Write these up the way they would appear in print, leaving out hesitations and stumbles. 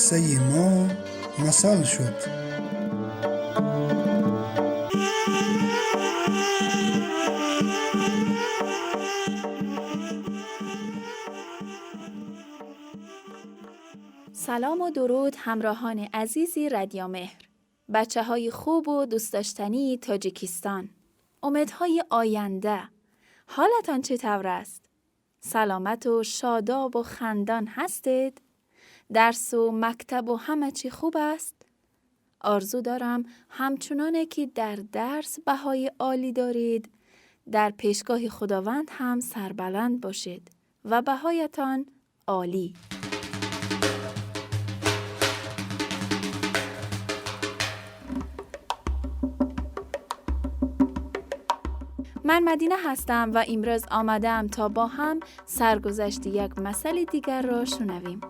Қиссаи мо масал шуд. سلام و درود همراهان عزیزی رادیو مهر، بچه های خوب و دوست داشتنی تاجیکستان، امیدهای آینده، حالتان چطور است؟ سلامت و شاداب و خندان هستید؟ درس و مکتب و همه چی خوب است؟ آرزو دارم همچنانه که در درس بهای عالی دارید، در پیشگاه خداوند هم سربلند باشید و بهایتان عالی. من مدینه هستم و امروز آمدم تا با هم سرگذشت یک مسئله دیگر را شنویم.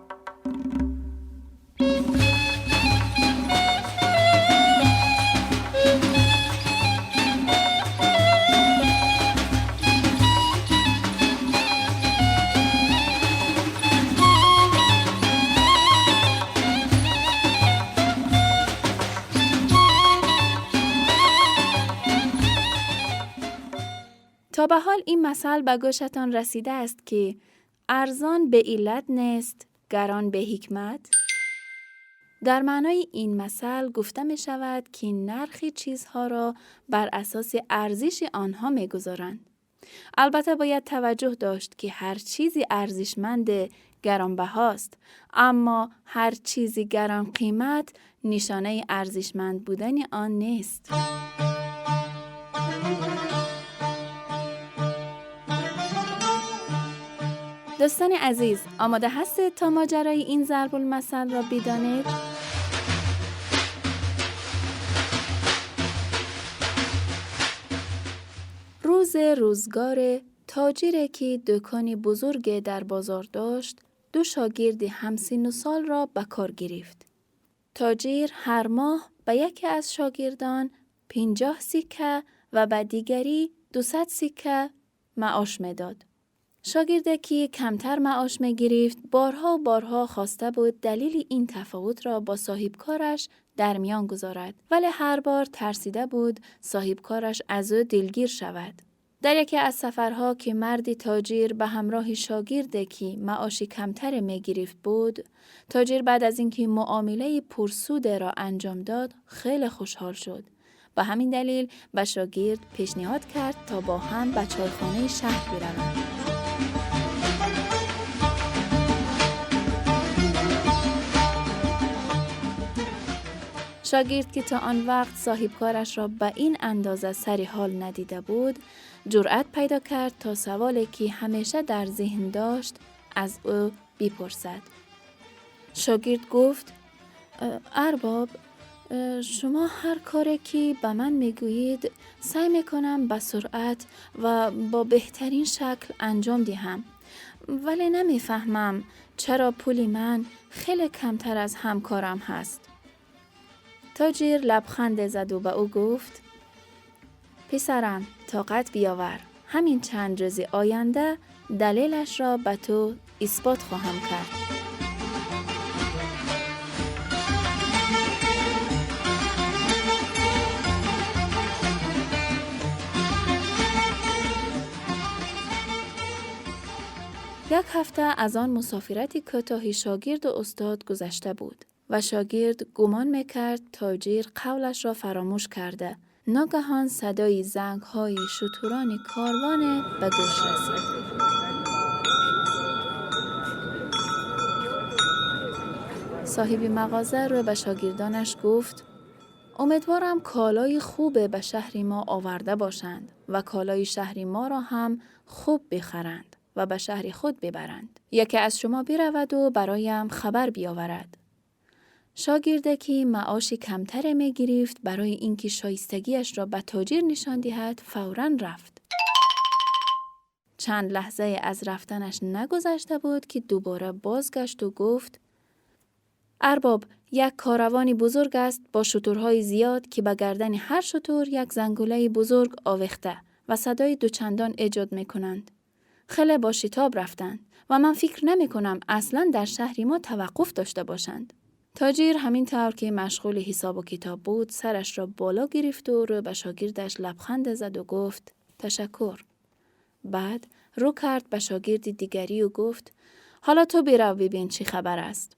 تا به حال این مثل به گوشتان رسیده است که ارزان به علت نیست، گران به حکمت. در معنای این مثل گفته می شود که نرخ چیزها را بر اساس ارزش آنها می گذارند. البته باید توجه داشت که هر چیزی ارزشمند گرانبهاست، اما هر چیزی گران قیمت نشانه ارزشمند بودن آن نیست. دوستان عزیز، آماده هستید تا ماجرای این ضرب المثل را بدانید؟ روز روزگار تاجری که دکانی بزرگ در بازار داشت، دو شاگرد همسن و سال را به کار گرفت. تاجر هر ماه به یکی از شاگردان 50 سکه و به دیگری 200 سکه معاش میداد. شاگردی که کمتر معاش می‌گرفت بارها و بارها خواسته بود دلیل این تفاوت را با صاحب کارش در میان گذارد، ولی هر بار ترسیده بود صاحب کارش از او دلگیر شود. در یکی از سفرها که مردی تاجر به همراه شاگردی که معاش کمتر می‌گرفت بود، تاجر بعد از اینکه معامله پرسود را انجام داد خیلی خوشحال شد. به همین دلیل به شاگرد پیشنهاد کرد تا با هم به چایخانه شهر بروند. شاگرد که تا آن وقت صاحب کارش را به این اندازه سر حال ندیده بود، جرأت پیدا کرد تا سوالی که همیشه در ذهن داشت از او بپرسد. شاگرد گفت: ارباب، شما هر کاری که به من میگویید سعی میکنم به سرعت و با بهترین شکل انجام دهم، ولی نمیفهمم چرا پول من خیلی کمتر از همکارم هست. تاجر لبخند زد و به او گفت: پسرم، طاقت بیاور، همین چند روز آینده دلیلش را به تو اثبات خواهم کرد. یک هفته از آن مسافرت کوتاه شاگرد و استاد گذشته بود و شاگرد گمان میکرد تاجر قولش را فراموش کرده. ناگهان صدای زنگ‌های شتران کاروان به گوش رسید. صاحب مغازه رو به شاگردانش گفت: امیدوارم کالای خوب به شهر ما آورده باشند و کالای شهر ما را هم خوب بخرند و به شهر خود ببرند. یکی از شما برود و برایم خبر بیاورد. شاگرد که معاش کمتر می گرفت برای اینکه شایستگیش را به تاجر نشان دهد فوراً رفت. چند لحظه از رفتنش نگذشته بود که دوباره بازگشت و گفت: ارباب، یک کاروانی بزرگ است با شترهای زیاد که به گردن هر شتر یک زنگوله بزرگ آویخته و صدای دوچندان ایجاد می کنند. خیلی با شتاب رفتند و من فکر نمی کنم اصلاً در شهر ما توقف داشته باشند. تاجر همین طور که مشغول حساب و کتاب بود سرش را بالا گرفت و رو به شاگردش لبخند زد و گفت تشکر. بعد رو کرد به شاگرد دیگری و گفت حالا تو برو ببین چی خبر است.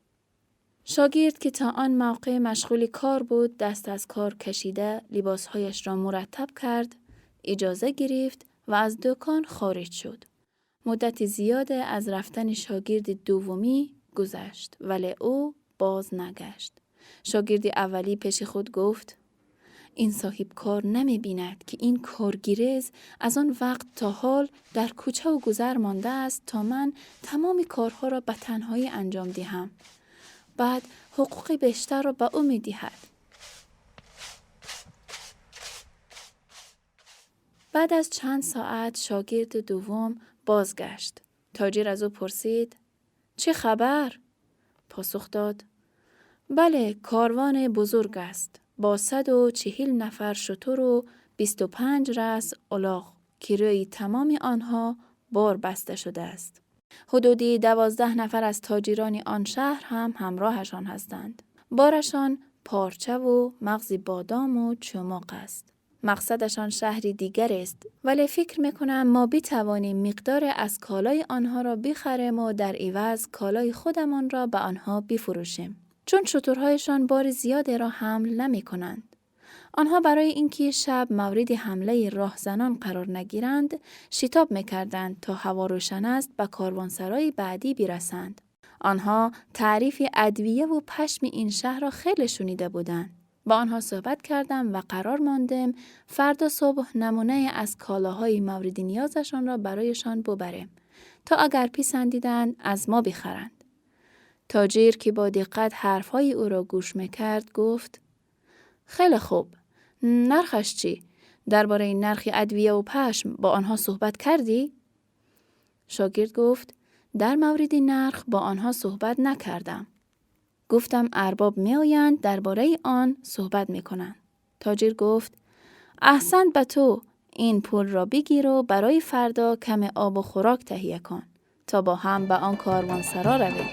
شاگرد که تا آن موقع مشغول کار بود دست از کار کشیده لباسهایش را مرتب کرد، اجازه گرفت و از دکان خارج شد. مدت زیاد از رفتن شاگرد دومی گذشت ولی او باز نگشت. شاگرد اولی پیش خود گفت این صاحب کار نمی بیند که این کارگیرز از آن وقت تا حال در کوچه و گذر مانده است تا من تمام کارها را به تنهایی انجام دهم. بعد حقوق بیشتر را به او می دهد. بعد از چند ساعت شاگرد دوم بازگشت. تاجر از او پرسید چه خبر؟ پاسخ داد بله، کاروان بزرگ است با 140 نفر شتر و 25 رأس الاغ که روی تمام آنها بار بسته شده است. حدودی 12 نفر از تاجران آن شهر هم همراهشان هستند. بارشان پارچه و مغز بادام و چماق است. مقصدشان شهری دیگر است، ولی فکر میکنم ما بتوانیم مقدار از کالای آنها را بخریم و در عوض کالای خودمان را به آنها بفروشیم، چون شترهایشان بار زیادی را حمل نمی کنند. آنها برای اینکه شب مورد حمله راهزنان قرار نگیرند شتاب میکردند تا هوا روشن است به کاروانسرای بعدی برسند. آنها تعریف ادویه و پشم این شهر را خیلی شنیده بودند. با آنها صحبت کردم و قرار ماندم فردا صبح نمونه از کالاهای مورد نیازشان را برایشان ببریم تا اگر پسندیدند از ما بخرند. تاجر که با دقت حرفهای او را گوش میکرد گفت خیلی خوب، نرخش چی؟ درباره نرخ ادویه و پشم با آنها صحبت کردی؟ شاگرد گفت در مورد نرخ با آنها صحبت نکردم. گفتم ارباب می آیند درباره آن صحبت می کنند. تاجر گفت احسنت به تو، این پول را بگیر و برای فردا کم آب و خوراک تهیه کن تا با هم به آن کاروانسرا رویم.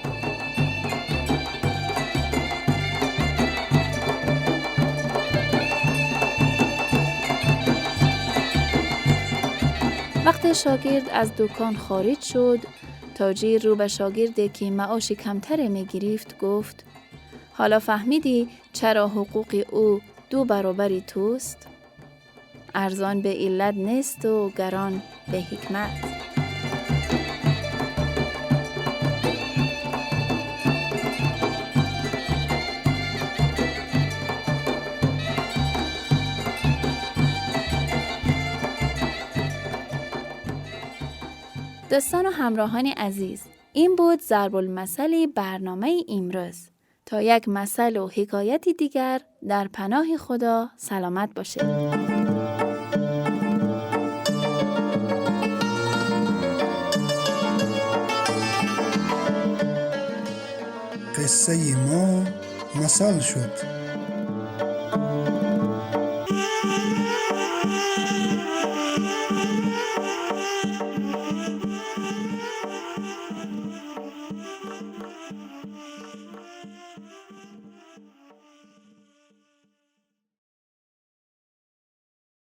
وقتی شاگرد از دکان خارج شد، تاجر رو به شاگردی که معاش کمتر می گرفت گفت حالا فهمیدی چرا حقوق او 2 برابر توست؟ ارزان به علت نیست و گران به حکمت. دوستان و همراهان عزیز، این بود ضرب المثل برنامه امروز. تا یک مثل و حکایت دیگر، در پناه خدا سلامت باشید. قصه ما مثل شد.